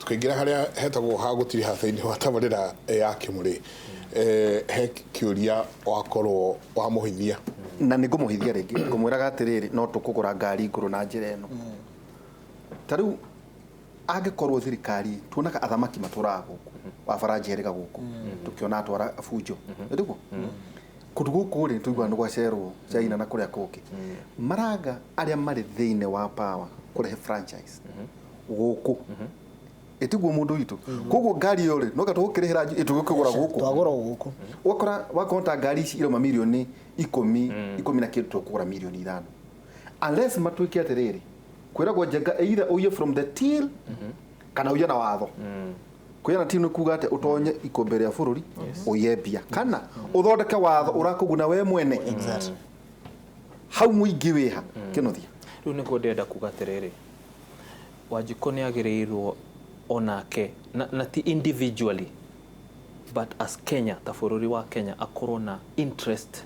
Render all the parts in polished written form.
Tũkĩingĩra harĩa hetagwo ha gũtiriha thĩinĩ wa tabarĩra ya Kĩmũrĩ, he kĩũria wakorwo wamũhithia. Na nĩ ngũmũhithia rĩngĩ, ngũmwĩraga atĩrĩrĩ, no tũkũgũra ngari ngũrũ na njĩra ĩno. Ta rĩu angĩkorwo thirikari, tuonaga athamaki matũraga gũkũ, wa Baranja erĩga gũkũ, tũkĩona atwara bunjo, nĩguo kũndũ gũkũ rĩ, tũiguaga nĩ gwacerwo China na kũrĩa kũngĩ. Maraga arĩa marĩ thĩinĩ wa power kũrehe franchise gũkũ, ĩtiguo mũndũ witũ. Koguo ngari ĩyo rĩ, no tũgũkĩrĩhĩra tũgũkĩgũra gũkũ. Twagũra gũkũ. Ũgakora wakorwo ta ngari ici irauma mirioni 10, 10 na kĩndũ, tũkũgũra mirioni 5, unless matuĩke atĩrĩrĩ, kwĩragwo Njenga, either ũiye from the till kana ũiye na watho. Kũiya na till nĩ kuga atĩ ũtonye ikũmbĩ rĩa bũrũri ũiye mbia, kana ũthondeke watho ũrakũguna we mwene. Hau mũingĩ wĩha kĩnothia. Rĩu nĩguo ndĩrenda kuga atĩrĩrĩ, Wanjikũ nĩ agĩrĩirwo onake na ti individually but as Kenya, ta bũrũri wa Kenya, akorwo na interest,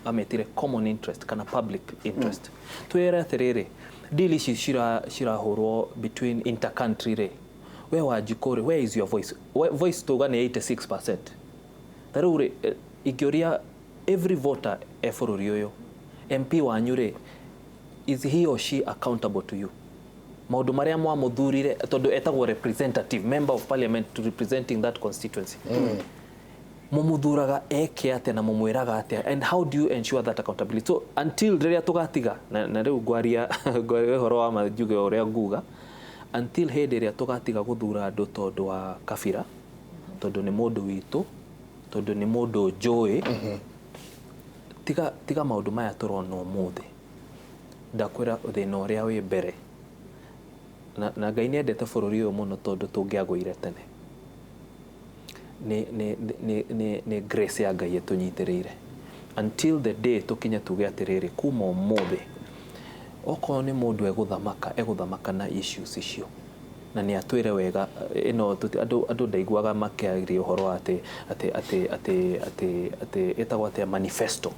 ametire common interest kana public interest. Twĩre atĩrĩrĩ, deal ici cirahũrwo between intercountry rĩ, we Wanjikũ rĩ, where is your voice? Voice tuga nĩ 86%. Ta rĩu rĩ, ingĩũria every voter e bũrũri ũyũ, MP wanyu rĩ, is he or she accountable to you? Maũndũ marĩa mwamũthurire, tondũ etagwo representative, member of parliament to representing that constituency, mumuthuraga eke atĩa na mumwĩraga atĩa, and how do you ensure that accountability? So until rĩrĩa tũgatiga na rĩu ngwaria ũhoro wa ma, njuge ũrĩa nguga, until hĩndĩ ĩrĩa tũgatiga gũthura andũ tondũ wa kabira, tondũ nĩ mũndũ witũ, tondũ nĩ mũndũ njũĩ, tiga maũndũ maya tũrona ũmũthĩ, ndakwĩra thĩna ũrĩa wĩ mbere na Ngai nĩ endete bũrũri ũyũ mũno, tondũ tũngĩagũire tene. Nĩ grace ya Ngai ĩtũnyitĩrĩire until the day tũkinye tuge atĩrĩrĩ, kuma ũmũthĩ okorwo nĩ mũndũ egũthamaka, egũthamaka na issues icio, na nĩ atwĩre wega ĩno andũ ndaiguaga makĩaria ũhoro wa atĩ ĩtagwo atĩa, manifesto.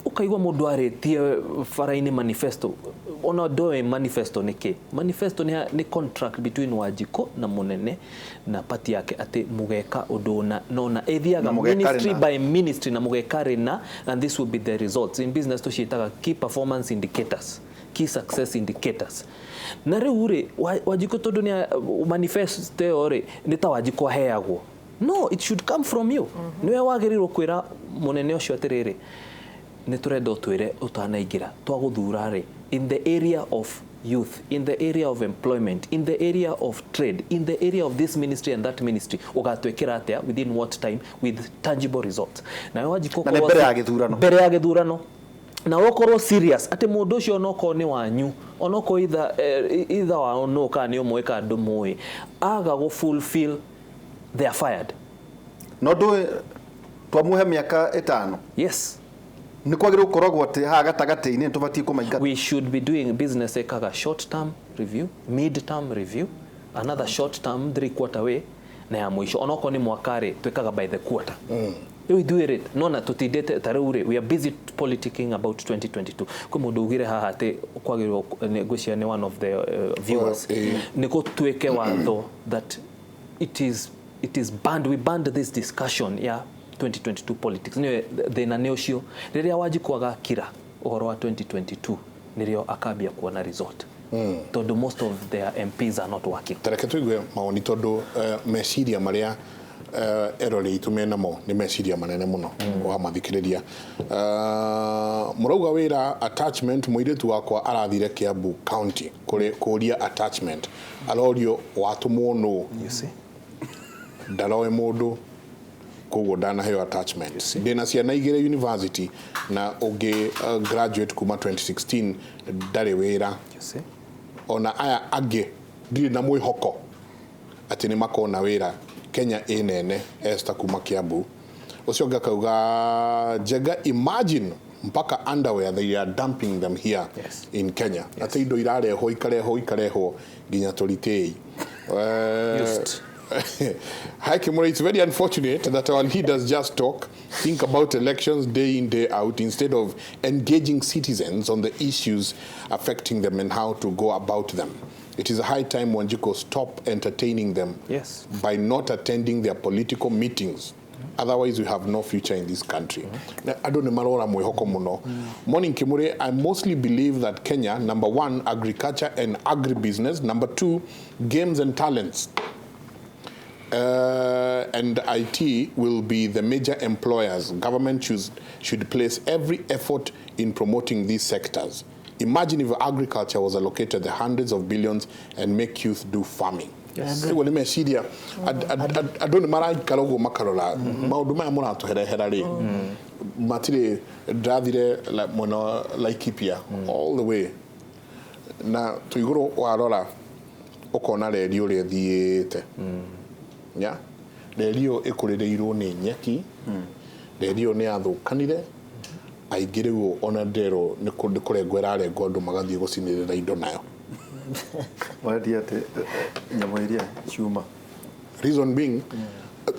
Ũkaigua mũndũ arĩtie bara-inĩ manifesto, ona ndoĩ manifesto nĩ kĩ. Manifesto nĩ contract between Wanjikũ na mũnene na party yake atĩ mũgeka ũndũ ũna nona, ĩthiaga Na mũgeka ministry rĩna. by ministry, na mũgeka rĩna, and this will be the results. In business tũciĩtaga key performance indicators, key success indicators. Na rĩu rĩ, Wanjikũ tondũ nĩ manifesto ĩyo rĩ, nĩ ta Wanjikũ aheagwo. No, it should come from you. Nĩwe wagĩrĩirwo kwĩra mũnene ũcio atĩrĩrĩ, nĩ tũrenda ũtwĩre ũtanaingĩra twagũthura rĩ, in the area of youth, in the area of employment, in the area of trade, in the area of this ministry and that ministry, ũgatwĩkĩra atĩa, within what time, with tangible results. Nawe Wanjikũ Na nĩ ũkorwo mbere ya gĩthurano. Mbere ya gĩthurano, na ũkorwo serious atĩ mũndũ ũcio onokorwo nĩ wanyu, onokorwo ither wao nũ, kana nĩ ũmũĩ kana ndũmũĩ, aga gũ fulfill, they are fired. No ndũĩ twamuhe mĩaka 5, nĩ kwagĩrĩirwo gũkoragwo atĩ haha gatagatĩ-inĩ nĩ tũbatiĩ kũmaingata. We should be doing business ekaga short term review, mid term review, another short term, three quarter way, na ya mũico onokorwo nĩ mwaka rĩ, twĩkaga by the quarter. Rĩu ithuĩ rĩ, nona tũtindĩte ta rĩu rĩ, we are busy politicking about 2022. Kwĩ mũndũ ugire haha atĩ kwagĩrĩirwo ngwĩciria nĩ one of the viewers, nĩ gũtuĩke watho that it is banned, we banned this discussion ya 2022 politics. Nĩ thĩna nĩ ũcio, rĩrĩa Wanjikũ agakira ũhoro wa 2022, nĩrĩo akambia kuona result, tondũ most of their MPs are not working. Tareke tũigue mawoni, tondũ meciria marĩa erori aitũ menamo nĩ meciria manene mũno wamathikĩrĩria. Mũrauga wĩra attachment, mũirĩtu wakwa arathire Kiambu County kũrĩ kũria attachment, arorio watũmwo nũ. You see? Ndaroe mũndũ, koguo ndanaheo attachment. Ndĩna ciana igĩrĩ university na ũngĩ graduate kuma 2016, ndarĩ wĩra. You see? Ona aya angĩ ndirĩ na mwĩhoko atĩ nĩ makona wĩra, Kenya ĩ nene. Esther kuma Kiambu. Ũcio ũngĩ akauga, "Njenga, imagine mpaka underwear they are dumping them here in Kenya," atĩ indo irarehwo, ikarehwo, ikarehwo nginya tũritĩi. Used. Hi Kimura, it's very unfortunate that our leaders just talk, think about elections day in, day out, instead of engaging citizens on the issues affecting them and how to go about them. It is high time Wanjiku stop entertaining them Yes. by not attending their political meetings. Otherwise, we have no future in this country. Na andũ nĩ marora mwĩhoko mũno. Morning Kimure, I mostly believe that Kenya, number one, agriculture and agribusiness. Number two, games and talents. And IT will be the major employers. Government should place every effort in promoting these sectors. Imagine if agriculture was allocated the hundreds of billions and make youth do farming. Ũguo nĩ meciria andũ nĩ maraikara ũguo makarora maũndũ maya mũratũherehera rĩ matirĩ ndathire mwena wa Laikipia all the way na tũigũrũ warora ũkona reri ũrĩa ĩthiĩte ya reri ĩyo ĩkũrĩrĩirwo nĩ nyeki reri ĩyo nĩ yathũkanire aingĩ rĩu ona nderwo nĩ kũrengwo ĩrarengwo andũ magathiĩ gũcinĩrĩra indo nayo. Warendia atĩ nyamũ iria ciuma. Reason being,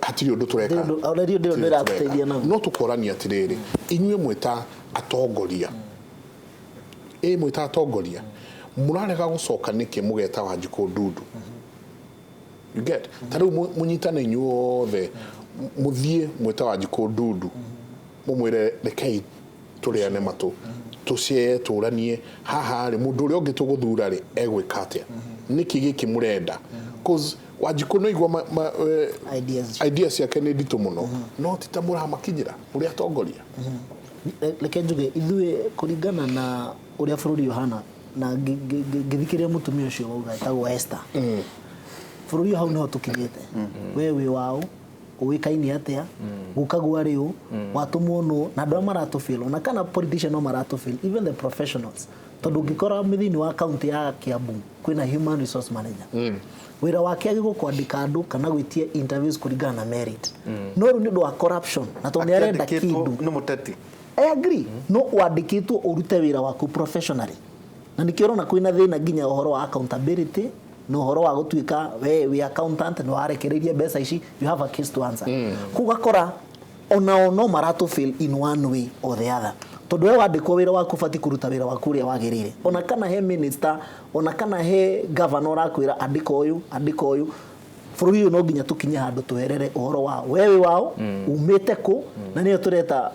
hatirĩ ũndũ tũreka. Reri ndĩrĩ ũndũ ĩratũteithia naguo. No tũkorania atĩrĩrĩ, inyuĩ mwĩta atongoria, ĩ mwĩta atongoria mũrarega gũcoka nĩkĩ mũgeta Wanjikũ Ndundu? You get? Ta rĩu mũnyitane inyuothe mũthiĩ mwĩta Wanjikũ Ndundu mũmwĩre rekei tũrĩane matũ tũcee tũranie haha rĩ mũndũ ũrĩa ũngĩ tũgũthura rĩ egwĩka atĩa nĩkĩ gĩkĩ mũrenda, cause Wanjikũ no igua Ideas. Ideas ciake nĩ nditũ mũno no ti ta mũramakinyĩra mũrĩ atongoria. Reke njuge ithuĩ kũringana na ũrĩa bũrũri ũhana na ngĩthikĩrĩria mũtumia ũcio wauga etagwo Esther, bũrũri ũyũ hau nĩho tũkinyĩte. We wĩ waũ, ũĩkaine atĩa, gukaguo arĩ ũ, watũmwo nũ, na andũ arĩa maratũfail ona kana politician no maratũfail, even the professionals, tondũ ũngĩkora thĩinĩ wa kaunti ya Kiambu kwĩna human resource manager, wĩra wake agĩrĩirwo kwandĩka andũ kana gwĩtia interviews kũringana na merit, no rĩu nĩ ũndũ wa corruption na tondũ nĩ arenda Akĩandĩkĩtwo kĩndũ. Nĩ mũteti. I agree, no wandĩkĩtwo ũrute wĩra waku professionally, na nĩkĩo ũrona kwĩna thĩna nginya ũhoro wa accountability na ũhoro wa gũtuĩka we wĩ accountant nĩ warekereirie mbeca ici, you have a case to answer. Kũu ũgakora onao no maratũ fail in one way or the other, tondũ we wandĩkwo wĩra waku ũbatiĩ kũruta wĩra waku ũrĩa wagĩrĩire, ona kana he minister, ona kana he governor ũrakwĩra andĩka ũyũ, andĩka ũyũ. Bũrũri ũyũ no nginya tũkinye handũ tweherere ũhoro wa we wĩ wao, umĩte kũ, na nĩyo tũreta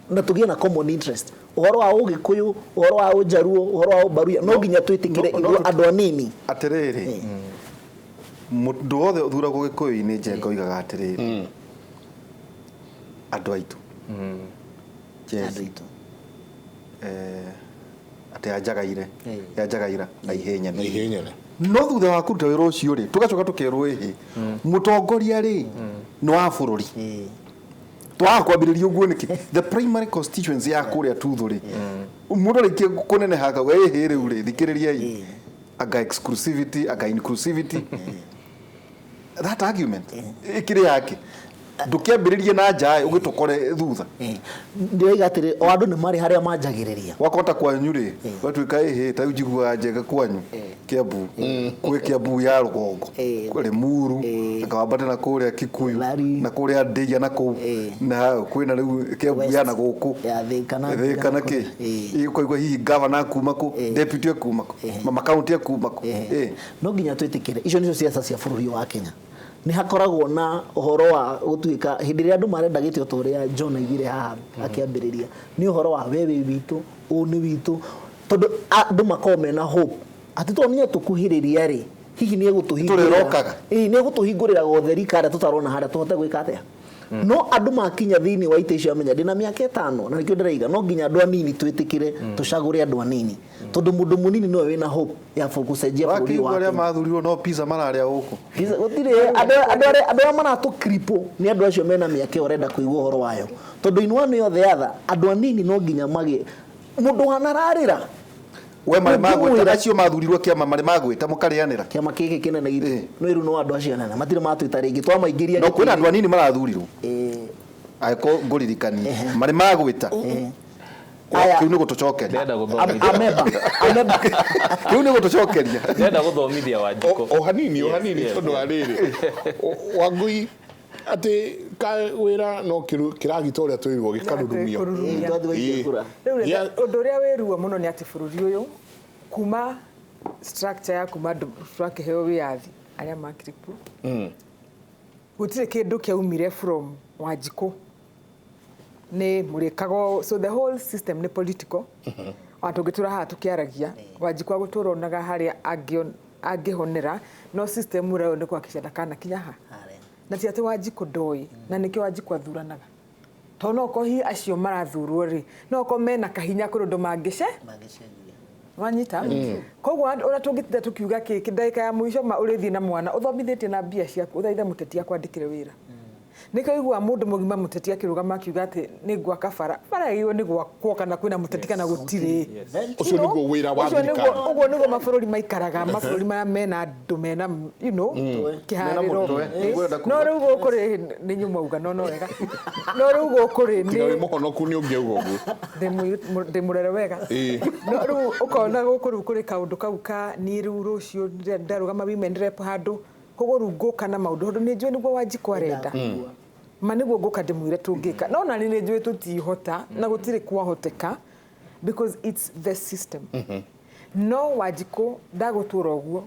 na tũgĩe na common interest, ũhoro wa ũgĩkũyũ, ũhoro wa ũnjaruo, ũhoro wa ũmbaruya, no nginya twĩtĩkĩre ithuĩ andũ anini. Atĩrĩrĩ, mũndũ wothe ũthuragwo gĩkũyũ-inĩ, Njenga, oigaga atĩrĩrĩ, andũ aitũ. Andũ Jesse. aitũ. Atĩ anjagaire yanjagaira na ihĩ na nyene. Ihĩ nyene. No thutha wa kũruta wĩra ũcio rĩ, tũgacoka tũkerwo ĩhĩ mũtongoria rĩ nĩ wa bũrũri. Twaga kwambĩrĩria ũguo nĩkĩ? The primary constituency ya kũrĩa Tuthu rĩ, mũndũ arĩkia kũneneha akauga ĩhĩ rĩu rĩ thikĩrĩriai, anga exclusivity anga inclusivity, that argument ĩkĩrĩ yake, ndũkĩambĩrĩrie na nja ũgĩtũkore thutha. Ndĩroiga atĩrĩ, o andũ nĩ marĩ harĩa manjagĩrĩria. Wakota kwanyu rĩ, gwatuĩka ĩhĩ ta rĩu njiguaga Njega kwanyu Kiambu kwĩ Kiambu ya rũgongo, kwĩ Limuru, akawambate na kũrĩa Kikuyu Lari. na kũrĩa Ndĩia na kũu na kwĩna rĩu Kiambu ya na gũkũ Ya Thika na- Thika na kĩ. Ũkaigua hihi gavana akuma kũ, deputy akuma kũ, mama county akuma kũ. No nginya twĩtĩkĩre icio nicio ciaca cia bũrũri wa Kenya. Nĩ hakoragwo na ũhoro wa gũtuĩka hĩndĩ ĩrĩa andũ marenda gĩtĩ, ta ũrĩa John aigire haha akĩambĩrĩria, nĩ ũhoro wa we wĩ witũ, ũũ nĩ witũ, tondũ andũ makoragwo mena hope atĩ tondũ nĩ etũkuhĩrĩria rĩ, hihi nĩ egũtũhingũrĩra. Tũrĩrokaga. Ĩĩ, nĩ egũtũhingũrĩra gotheri karĩa tũtarona harĩa tũhote gwĩka atĩa. No andũ makinya thĩinĩ wa itĩ icio amenya ndĩna mĩaka 5, na nĩkĩo ndĩraiga no nginya andũ anini twĩtĩkĩre tũcagũre andũ anini, tondũ mũndũ mũnini nĩwe wĩna hope ya gũcenjia bũrũri Wakĩigua wa arĩa Kenya. mathurirwo no pizza mararĩa gũkũ. Gũtirĩ andũ arĩa maratũkripũ nĩ andũ acio mena mĩaka ĩyo ũrenda kũigua ũhoro wayo, tondũ in one way or the other andũ anini no nginya magĩe mũndũ wanararĩra. We marĩ magwĩta Ũngĩmwĩra- acio mathurirwo kĩama marĩ magwĩta mũkarĩanĩra. Kĩama gĩkĩ kĩnene gitũ Ĩĩ. no rĩu no andũ acio anene matirĩ matwĩta rĩngĩ twamaingĩria No kwĩna gĩtĩ-inĩ. andũ anini marathurirwo. Ĩĩ. Angĩkorwo ngũririkanie marĩ magwĩta. Aya. Kĩu nĩ gũtũcokeria. Ndĩrenda gũthomithia. Ameba ameba. Kĩu nĩ gũtũcokeria. Ndĩrenda gũthomithia Wanjikũ. O hanini, o hanini. Yes, Tondũ wa rĩrĩ Wangui atĩ ka wĩra no kĩragita ũrĩa twĩrirwo gĩkarurumio. Kũrurumia. Twathiĩ gũikia Ĩĩ. kura. Rĩu Yeah. ũndũ ũrĩa wĩ ruo mũno nĩ atĩ bũrũri ũyũ kuma Structure ya kuma andũ twakĩheo wĩyathi arĩa makĩrĩ kuo, gũtirĩ kĩndũ kĩaumire from Wanjikũ nĩ mũrĩkaga. So the whole system nĩ political. Ona tũngĩtũra haha tũkĩaragia, Wanjikũ agũtũra onaga harĩa angĩhonera, no system ũrĩa nĩ kuhakikisha ndakanakinya ha. Harĩa. Na ti atĩ Wanjikũ ndoĩ, na nĩkĩo Wanjikũ athuranaga, tondũ no okorwo hihi acio marathurwo rĩ, no okorwo mena kahinya kũrĩ ũndũ mangĩce Mangĩcenjia. Wanyita? Koguo ũrĩa tũngĩtinda tũkiuga kĩ ndagĩka ya mũico ma ũrĩthiĩ na mwana ũthomithĩtie na mbia ciaku, ũthaithe mũteti akwandĩkĩre wĩra. Nĩkĩo iguaga mũndũ mũgima mũteti akĩrũgama akiuga atĩ nĩ ngwaka bara. Bara ĩyo nĩ gwakwo kana kwĩna mũteti kana gũtirĩ. Ũcio nĩguo wĩra wa Ũcio nĩguo- thirikari. Ũguo nĩguo mabũrũri maikaraga, mabũrũri marĩa mena andũ mena Mena kĩharĩro. mũtwe, nĩguo ndenda No kuga. rĩu gũkũ rĩ, nĩ nyuma uga no wega, no rĩu gũkũ rĩ, Tiga wĩ nĩ mũhonoku nĩ ũngĩauga ũguo. Ndĩmũrere wega. No rĩu ũkona gũkũ rĩu kũrĩ kaũndũ kau ka niĩ rĩu rũciũ ndarũgama women rep handũ, koguo rĩu ngũka na maũndũ tondũ nĩ njũĩ nĩguo Wanjikũ arenda ma, nĩguo ngũka ndĩmwĩre tũngĩka, no nani nĩ njũĩ tũtihota na gũtirĩ kwahoteka because it's the system. No Wanjikũ ndagũtũra ũguo,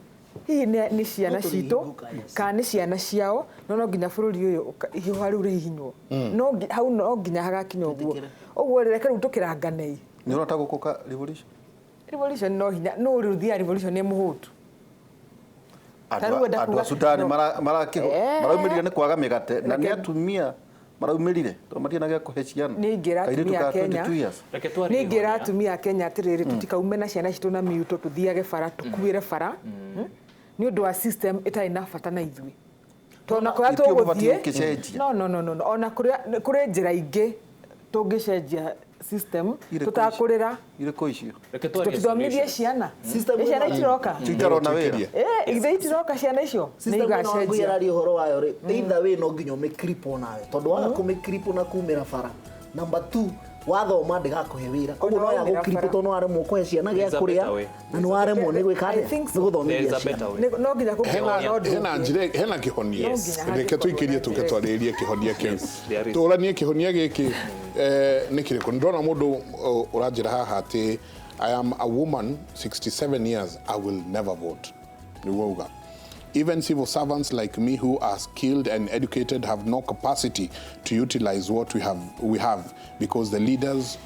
hihi nĩ ciana No citũ tũrĩhingũka, yes. kana nĩ ciana ciao, no nginya bũrũri ũyũ ihiũha rĩu rĩhihinywo, no hau no nginya hagakinya ũguo. Twĩtĩkĩre. Ũguo rĩ, reke rĩu tũkĩranganei. Nĩ ũrona ta gũkũka revolution? Revolution no hinya, no rĩu thiaga revolution nĩ mũhũtu. Ta rĩu enda Andũ a kuga- Sudan no. maraumĩrire nĩ kwaga mĩgate na nĩ Reke- atumia maraumĩrire tondũ matirĩ na gĩa kũhe ciana. Nĩ ingĩra Kairĩtu atumia ka a Kenya 22 years. Reke twarie nĩ ingĩra kĩhonia. atumia a Kenya atĩrĩrĩ, tũtikaume na ciana citũ na miuto tũthiage bara tũkuĩre bara nĩ ũndũ wa system ĩtarĩ na bata na ithuĩ, tondũ ona kũrĩa Ithuĩ mũbatiĩ tũgũthiĩ gũkĩcenjia. No, ona kũrĩa kũrĩ njĩra ingĩ tũngĩcenjia system Irĩkũ icio? tũtakũrĩra. Irĩkũ icio? Reke twarie Tũthomithie solutions. ciana. System Ĩ ciana ĩno- itiroka. Citarona wĩra. Ĩ ithe itiroka ciana icio nĩ System ĩno igacenjia. araria ũhoro wayo rĩ, either way no nginya ũmĩcripple nawe, tondũ waga kũmĩcripple na kumĩra bara, number two, wathoma ndĩgakũhe wĩra, koguo no Ona waumĩra yagũcripple bara. tondũ no waremwo kũhe ciana gĩa There is a kũrĩa better way. na nĩ waremwo nĩ gwĩka I atĩa, think nĩ so. There gũthomithia is a ciana. better way. No nginya Hena kũngĩkorwo na ũndũ hena ũngĩ. njĩra, hena kĩhonia. No nginya Reke hangĩkorwo tũikĩrie na tũke njĩra. twarĩrĩrie kĩhonia kĩu. Yes, there is. Tũranie kĩhonia gĩkĩ nĩ kĩrĩkũ. Nĩ ndona mũndũ ũranjĩra haha atĩ "I am a woman 67 years, I will never vote." Nĩguo uga. "Even civil servants like me who are skilled and educated have no capacity to utilize what we have because the leaders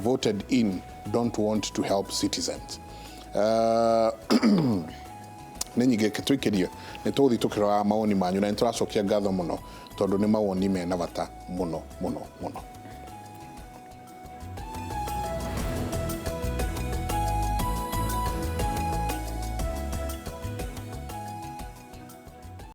voted in don't want to help citizens." Nĩ nyingĩ tũikĩrie, nĩ tũgũthiĩ tũkĩroraga mawoni manyu na nĩ tũracokia ngatho mũno tondũ nĩ mawoni mena bata mũno mũno mũno.